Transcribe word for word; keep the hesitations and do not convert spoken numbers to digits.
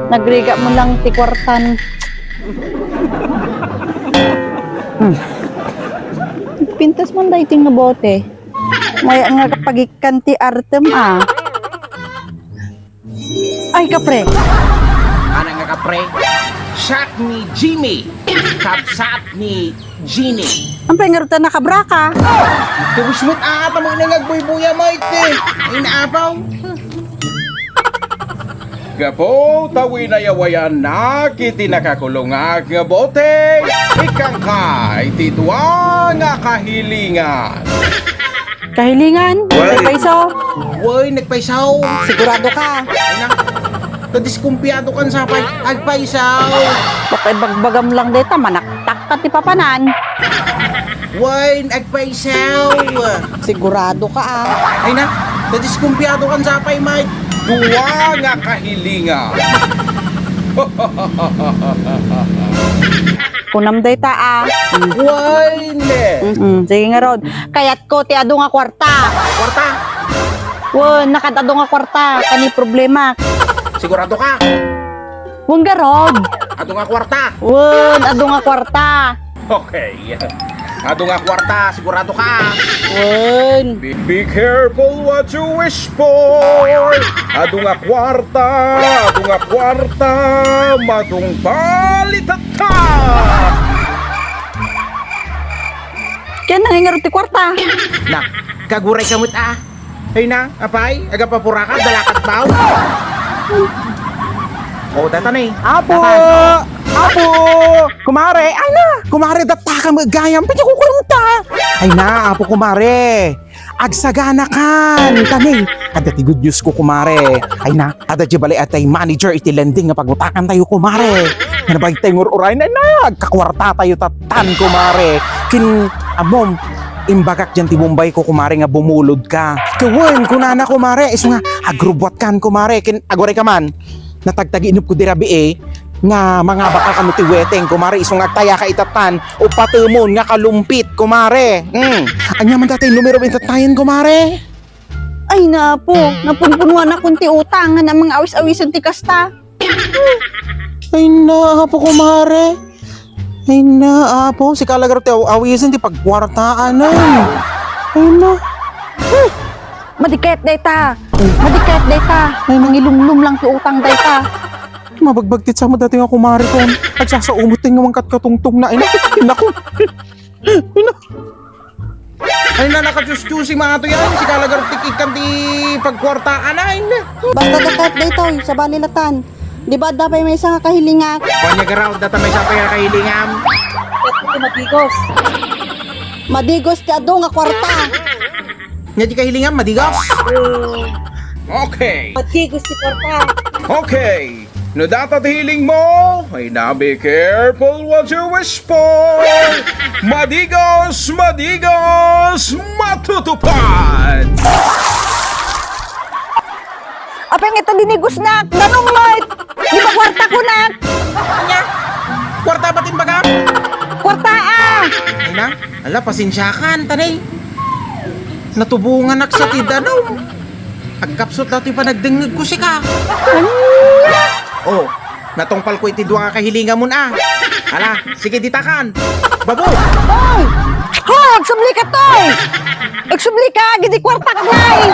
Nagrigat mo lang ti kwartan. Hmm. Pintas man daytoy nga bote. Maya nga kapagikkan ti artem, ah. Ay, kapre. Ana nga kapre? Siak ni Jimmy, kabsat ni Jeannie. Ampay ngarud ta nakabraka? Tapos mo't ata mo nang agbuybuya, Mike, eh. Ay, naapaw. Gapu ta winayawayannak iti nakakulongak nga bote, ikkanka iti dua nga kahilingan. Kahilingan? Wen. Nagpaisaw? Wen, nagpaisaw. Sigurado ka? Ay na, nadiskumpiado kan sapay. Agpaisaw. Baka ibagbagam lang deta, manaktak ka ti papanan. Wen, agpaisaw. Sigurado ka, ah. Ay na, nadiskumpiado kan sapay, Mike. Dua nga kahilingan. Kunam dayta, ah. Wen. Mm, sige ngarud. Kayatko ti adu nga kwarta. Kwarta? Wen, nakad-adu nga kwarta. Kani problema. Sigurado ka? Wen, garud. Adu nga kwarta? Wen, adu nga kwarta. Okay. Adu nga kwarta, sigurado ka? Wen. Be, be careful what you wish for. Adu nga kwarta, adu nga kwarta, matungpal itatta. Ken nangingarud ti kwarta. Na, kaguray ka met, ah. Ay na, apay, agapapuraka, dalakad baw. O, datan eh. Apo! Datan, o. Apo! Kumare, ay na! Kumare, datta ka met gayam, pwede ko kurunta. Ay na, apo kumare. Agsaganakan, tani. Adda ti good news ko, kumare. Ay na, adda di bali atay manager iti lending nga pagutakan tayo, kumare. Nga nabagtay ngur-uray na, na, agkakwarta tayo tattan, kumare. Kin, amom, imbagak diyan ti Bombay ko, kumare, nga bumulod ka. Kawen, kunana, kumare, isu nga, agrubwat kan, kumare, kin, aguray ka man. Natagtaginop ko di rabii, nga mangabaka kano ti weteng, kumare, isu nga agtaya ka itattan, upatemon nga kalumpit, kumare. Hmm. Anya man dati numero itattayen, kumare? Ay, napo, napunpunuan akon ti utang, nga namang awis-awisen ti kasta. Ay, napo, kumare. Ay, napo, sika la garud ti aw-, awisen ti pagkwartaan, ay. Ay, na. Madiket dayta. Madiket dayta. Ay, na. Mangilumlum lang ti utang dayta. Mabagbagtit sa mo dati nga kumare kon. Agsasaumot ti nga mangkatkatungtong na. Ay, na. Ay, na. Ay na, nakachuschusing mga to yan. Sika la garud ti ikkan ti pagkwartaan, ay na. Basta dakat daytoy, sabali latan. Di ba adda pay maysa nga kahilingan? Kanya garaw, data maysa pay nga kahilingan. Ket ti madigos. Madigos ti adu nga kwarta. Nya ti kahilingan, madigos? Okay. Madigos ti kwarta. Okay. No data ti hiling mo, ay na, be careful what you wish for. Madigos, madigos, matutupad. Apay nga ita dinigos nak, danum met. Di ba kwarta ko nak? Nya? Kwarta ba timbagam? Kwarta, ah. Ay na, ala, pasensiakan, tanay. Natubonganak sa ti danum. Agkapsut datoy panagdengngeg ko sika. Oh, natungpal ko iti dua nga kahilingan mon, ah. Ala, sige, ditakan. Babo! Oy! Hoy, agsubli ka, toy! Agsubli ka, agidi kwartak, nay!